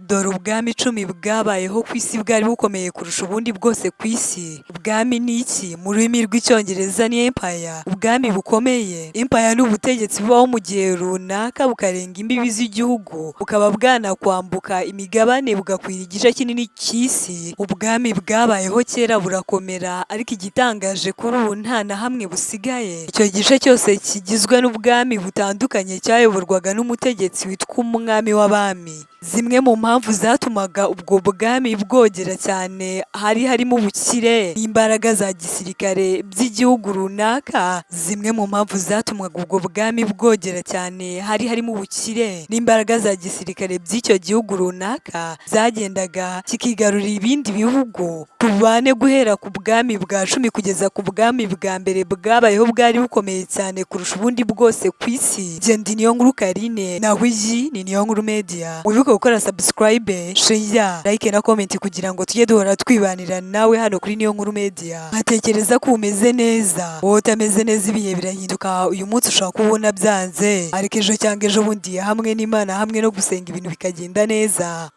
Dore ubwami icumi bwabayeho ku isi bwari bukomeye kurusha ubundi bwose ku isi. Ubwami ni iki? Mu rurimi rw'Icyongereza ni empire. Ubwami bukomeye. Empire ni ubutegetsi bubaho mu gihe runaka bukarenga imbibi z'igihugu, bukaba bwanakwambuka imigabane bugakwira igice kinini cy'isi. Ubwami bwabayeho kera burakomera, ariko igitangaje kuri ubu nta na hamwe busigaye. Icyo gice cyose kigizwe n'ubwami butandukanye cyayoborwaga n'umutegetsi witwa umwami w'abami. Zimwe mu mpamvu zatumaga ubwo bwami bwogera cyane hari harimo ubukire n'imbaraga za gisirikare by'igihugu runaka. Zimwe mu mpamvu zatumaga ubwo bwami bwogera cyane hari harimo ubukire n'imbaraga za gisirikare by'icyo gihugu runaka zagendaga kikigarurira ibindi bihugu. Tubane guhera ku bwami bwa 10 kugeza ku bwami bwa mbere bwabayeho bwari bukomeye cyane kurusha ubundi bwose ku isi. Jye ndi Niyonkuru Karine, naho iyi ni Niyonkuru Media. Wibuke gukora subscribe, share, like na comment kugira ngo tujye duhora twibanira nawe hano kuri Niyonkuru Media. Nkatekereza ko umeze neza, wowe utameze neza ibihe birahinduka. Uyu munsi ushobora kubona byanze, ariko ejo cyangwa ejo bundi hamwe n'Imana, hamwe no gusenga ibintu bikagenda neza.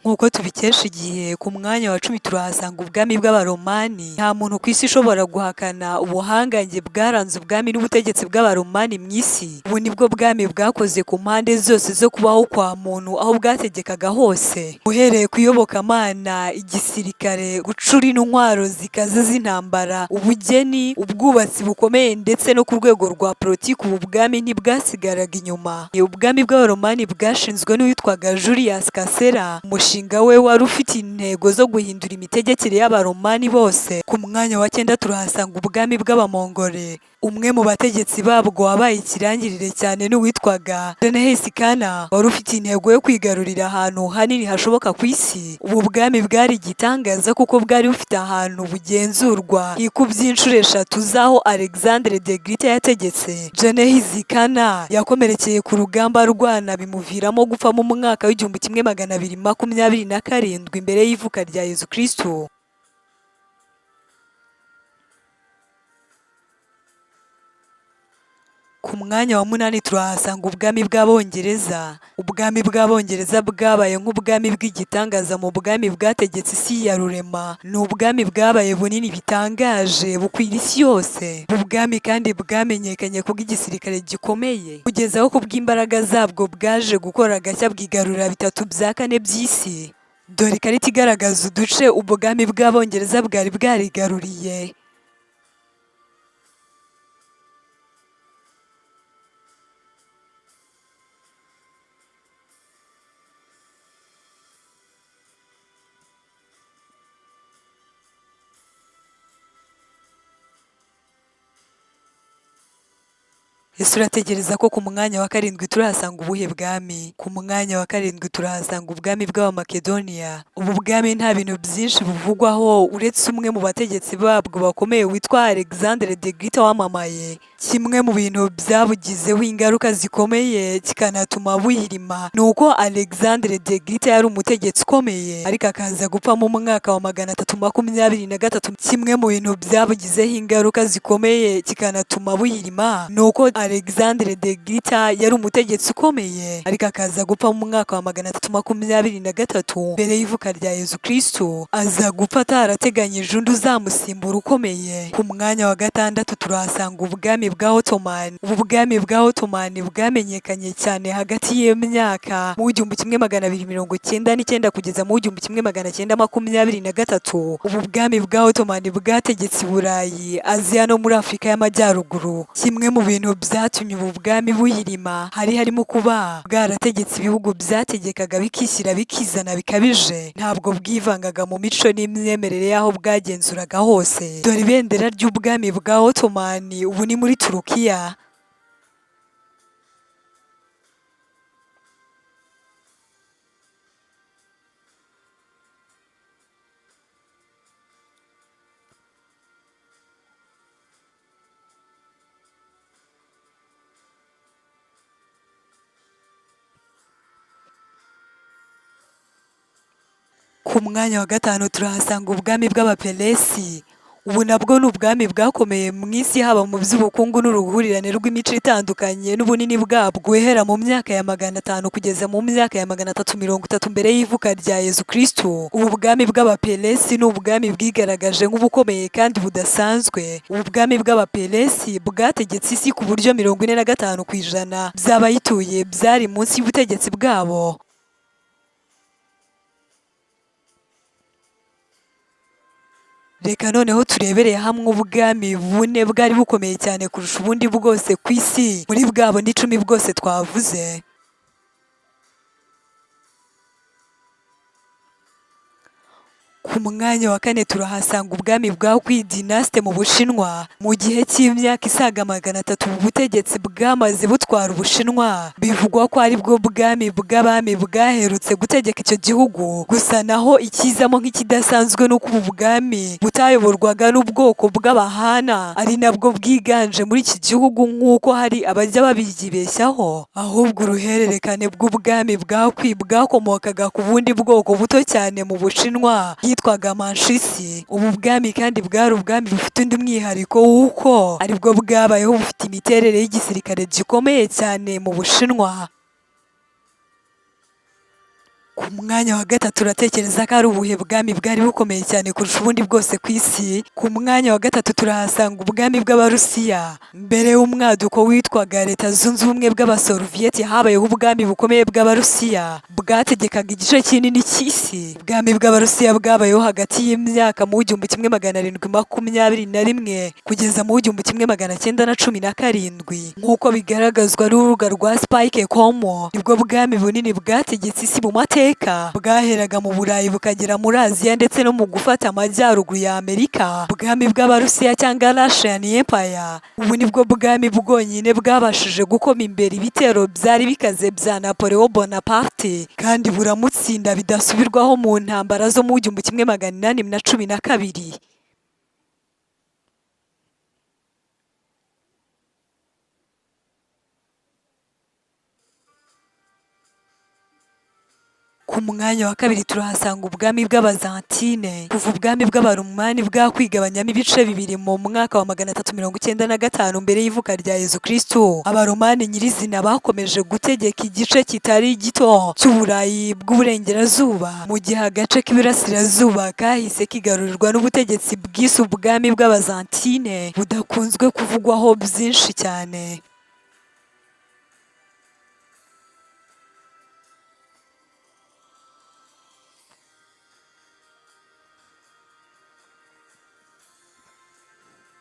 Nk'uko tubikesha igihe, ku mwanya wa 10 turahasanga ubwami bw'Abaromani. Nta muntu ku isi ushobora guhakana ubuhangange bwaranze ubwami n'ubutegetsi bw'Abaromani mu isi. Ubu nibwo bwami bwakoze ku mpande zose zo kubaho kwa muntu aho bwategekaga hose, uhereye ku iyobokamana, igisirikare, gucura intwaro zikaze z'intambara, ubugeni, ubwubatsi bukomeye ndetse no ku rwego rwa politiki. Ubu bwami ntibwasigaraga inyuma. Ubwami bw'Abaromani bwashinzwe n'uwitwaga Julius Caesar. Umushinga we wari ufite intego zo guhindura imitegekere y'Abaromani bose. Ku mwanya wa 9 turahasanga ubwami bw'Abamongole. Umwe mu bategetsi babwo wabaye ikirangirire cyane n'uwitwaga Genghis Khan, wari ufite intego yo kwigarurira ahantu hanini hashoboka ku isi. Ubu bwami bwari igitangaza kuko bwari bufite ahantu bugenzurwa hikubye inshuro 3 z'aho Alexandre the Great yategetse. Genghis Khan yakomerekeye ku rugamba arwana bimuviramo gupfa mu mwaka w'1227 mbere y'ivuka rya Yezu Kristo. Ku mwanya wa 8 turahasanga ubwami bw'Abongereza. Ubwami bw'Abongereza bwabaye nk'ubwami bw'igitangaza mu bwami bwategetse isi ya rurema. Ni ubwami bwabaye bunini bitangaje bukwira isi yose. Ubu bwami kandi bwamenyekanye kubw'igisirikare gikomeye, kugeza aho kubw'imbaraga zabwo bwaje gukora agashya bwigarurira 3 bya 4 by'isi. Dore ikarita igaragaza uduce ubwami bw'Abongereza bwari bwarigaruriye. Ese uratekereza ko ku mwanya wa 7 turahasanga ubuhe bwami? Ku mwanya wa 7 turahasanga ubwami bw'Abamakedoniya. Ubu bwami nta bintu byinshi buvugwaho uretse umwe mu bategetsi babwo bakomeye witwa Alexandre the Great wamamaye. Kimwe mu bintu byabugizeho ingaruka zikomeye kikanatuma buhirima ni uko Alexandre the Great yari umutegetsi ukomeye, ariko akaza gupfa mu mwaka wa 323. Kimwe mu bintu byabugizeho ingaruka zikomeye kikanatuma buhirima ni uko Alexandre the Great yari umutegetsi ukomeye, ariko akaza gupfa mu mwaka wa 323 mbere y'ivuka rya Yezu Kristo. Aza gupfa atarateganyije undi uzamusimbura ukomeye. Ku mwanya wa 6 turahasanga ubwami bwa Ottoman. Ubu bwami bwa Ottoman bwamenyekanye cyane hagati y'imyaka mu 1299 kugeza mu 1923. Ubu bwami bwa Ottoman bwategetse i Burayi, Aziya no muri Afurika y'Amajyaruguru. Kimwe mu bintu byatumye ubu bwami buhirima hari harimo kuba bwarategetse ibihugu byategekaga bikishyira bikizana bikabije. Ntabwo bwivangaga mu mico n'imyemerere y'aho bwagenzuraga hose. Dore ibendera ry'ubwami bwa Ottoman ubu ni muri Turukiya. Ku mwanya wa 5 turahasanga ubwami bw'Abaperesi. Ubu nabwo ni ubwami bwakomeye mu isi haba mu by'ubukungu n'uruhurirane rw'imico itandukanye n'ubunini bwabwo guhera mu myaka ya 500 kugeza mu myaka ya 330 mbere y'ivuka rya Yezu Kristu. Ubu bwami bw'Abaperesi ni ubwami bwigaragaje nk'ubukomeye kandi budasanzwe. Ubu bwami bw'Abaperesi bwategetse isi ku buryo 45% by'abayituye byari munsi y'ubutegetsi bwabo. Reka noneho turebere hamwe ubwami bune bwari bukomeye cyane kurusha ubundi bwose ku isi muri bwabo n'icumi bwose twavuze. Ku mwanya wa kane turahasanga ubwami bwa Qi dynasty mu Bushinwa. Mu gihe cy'imyaka isaga 300 ubutegetsi bwamaze butwara Ubushinwa. Bivugwa ko ari bwo bwami bw'abami bwaherutse gutegeka icyo gihugu. Gusa naho ikizamo nk'ikidasanzwe nuko ubu bwami butayoborwaga n'ubwoko bw'Abahana ari nabwo bwiganje muri iki gihugu nk'uko hari abajya babyibeshyaho, ahubwo uruhererekane bw'ubwami bwa Qi bwakomokaga ku bundi bwoko buto cyane mu Bushinwa yitwaga Manchisi. Ubu bwami kandi bwari ubwami bufite undi mwihariko w'uko aribwo bwabayeho bufite imiterere y'igisirikare gikomeye cyane mu Bushinwa. Ku mwanya wa gatatu uratekereza ko ari ubuhe bwami bwari bukomeye cyane kurusha ubundi bwose ku isi? Ku mwanya wa gatatu turahasanga ubwami bw'Abarusiya. Mbere y'umwaduko witwaga Leta Zunze Ubumwe bw'Abasovieti habayeho ubwami bukomeye bw'Abarusiya bwategekaga igice kinini cy'isi. Ubwami bw'Abarusiya bwabayeho hagati y'imyaka mu 1721 kugeza mu 1917 nk'uko bigaragazwa n'urubuga rwa Spike.com. Nibwo bwami bunini bwategetse isi mu mateka, bwaheraga mu Burayi bukagera muri Aziya ndetse no mu gufata amajyaruguru ya Amerika. Ubwami bw'Abarusiya cyangwa Russian Empire, ubu nibwo bwami bwonyine bwabashije gukoma imbere ibitero byari bikaze bya Napoleon Bonaparte kandi buramutsinda bidasubirwaho mu ntambara zo mu 1812. Ku mwanya wa kabiri turahasanga ubwami bw'Abazantine. Kuva ubwami bw'Abaromani bwakwigabanyamo ibice bibiri mu mwaka wa 395 mbere y'ivuka rya Yezu Kristu, Abaromani nyirizina bakomeje gutegeka igice kitari gito cy'Uburayi bw'Uburengerazuba, mu gihe agace k'Iburasirazuba kahise kigarurirwa n'ubutegetsi bwise ubwami bw'Abazantine budakunzwe kuvugwaho byinshi cyane.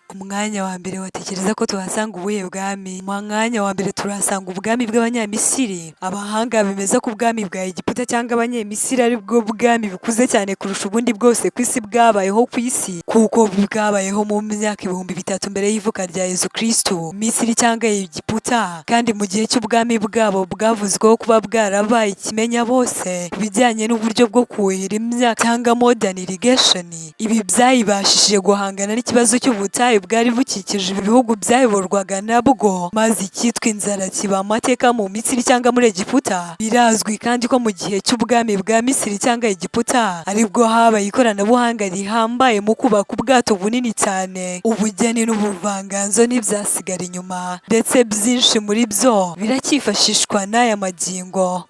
Ku mwanya wa mbere watekereza ko tuhasanga ubuhe bwami? Mu mwanya wa mbere turahasanga ubwami bw'Abanyamisiri. Abahanga bemeza ko ubwami bwa Egiputa cyangwa Abanyamisiri ari bwo bwami bukuze cyane kurusha ubundi bwose ku isi bwabayeho ku isi, kuko bwabayeho mu myaka 3000 mbere y'ivuka rya Yezu Kristu. Misiri cyangwa Egiputa kandi mu gihe cy'ubwami bwabo bwavuzweho kuba bwarabaye ikimenya bose ku bijyanye n'uburyo bwo kuhira imyaka cyangwa modern irrigation. Ibi byayibashishije guhangana n'ikibazo cy'ubutayu bwari bukikije ibihugu byayoborwaga nabwo, maze icyitwa inzara kiba amateka mu Misiri cyangwa muri Egiputa. Birazwi kandi ko mu gihe cy'ubwami bwa Misiri cyangwa Egiputa aribwo habaye ikoranabuhanga rihambaye mu kubaka ubwato bunini cyane. Ubugeni n'ubuvanganzo ntibyasigara inyuma, ndetse byinshi muri byo biracyifashishwa n'aya magingo.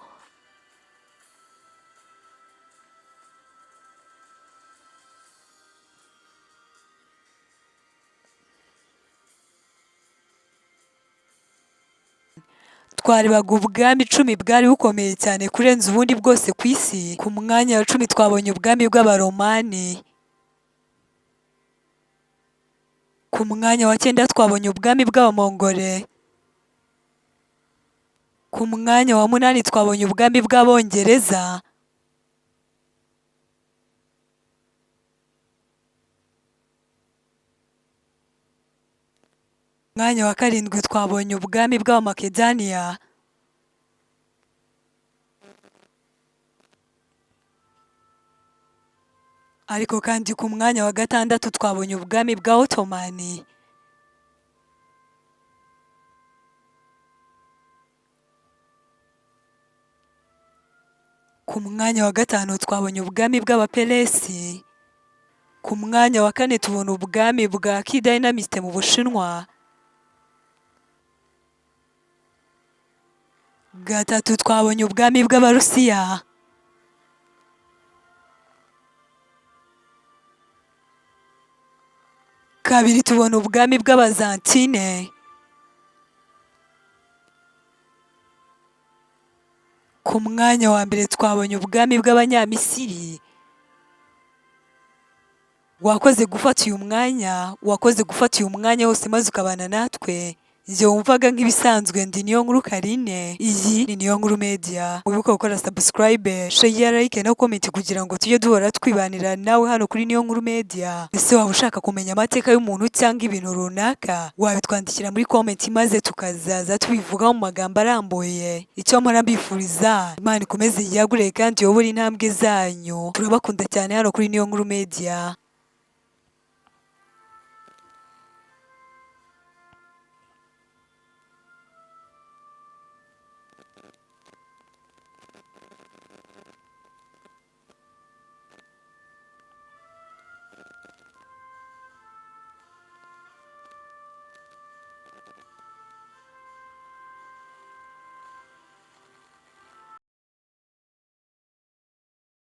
Twarebaga ubwami 10 bwari bukomeye cyane kurenza ubundi bwose ku isi. Ku mwanya wa 10 twabonye ubwami bw'Abaromani. Ku mwanya wa 9 twabonye ubwami bw'Abamongole. Ku mwanya wa 8 twabonye ubwami bw'Abongereza. Mwanya wa 7 twabonye ubwami bw'Abamakedoniya. Ariko kandi ku mwanya wa 6 twabonye ubwami bwa Ottomani. Ku mwanya wa 5 twabonye ubwami bw'Abaperesi. Ku mwanya wa kane tubona ubwami bwa Qi Dynasty mu Bushinwa. Gatatu twabonye ubwami bw'Abarusiya. Kabiri tubona ubwami bw'Abazantine. Ku mwanya wa mbere twabonye ubwami bw'Abanyamisiri. Wakoze gufata uyu mwanya, wakoze gufata uyu mwanya wose maze ukabana natwe. Njye wumvaga nk'ibisanzwe ndi Niyonkuru Karine, iyi ni Niyonkuru Media. Wibuke gukora subscribe, share, like na comment kugira ngo tujye duhora twibanira nawe hano kuri Niyonkuru Media. Ese waba ushaka kumenya amateka y'umuntu cyangwa ibintu runaka? Wabitwandikira muri comment maze tukazaza tubivugaho mu magambo arambuye. Icyo mpora mbifuriza, Imana ikomeze yagure kandi iyobore intambwe zanyu. Turabakunda cyane hano kuri Niyonkuru Media.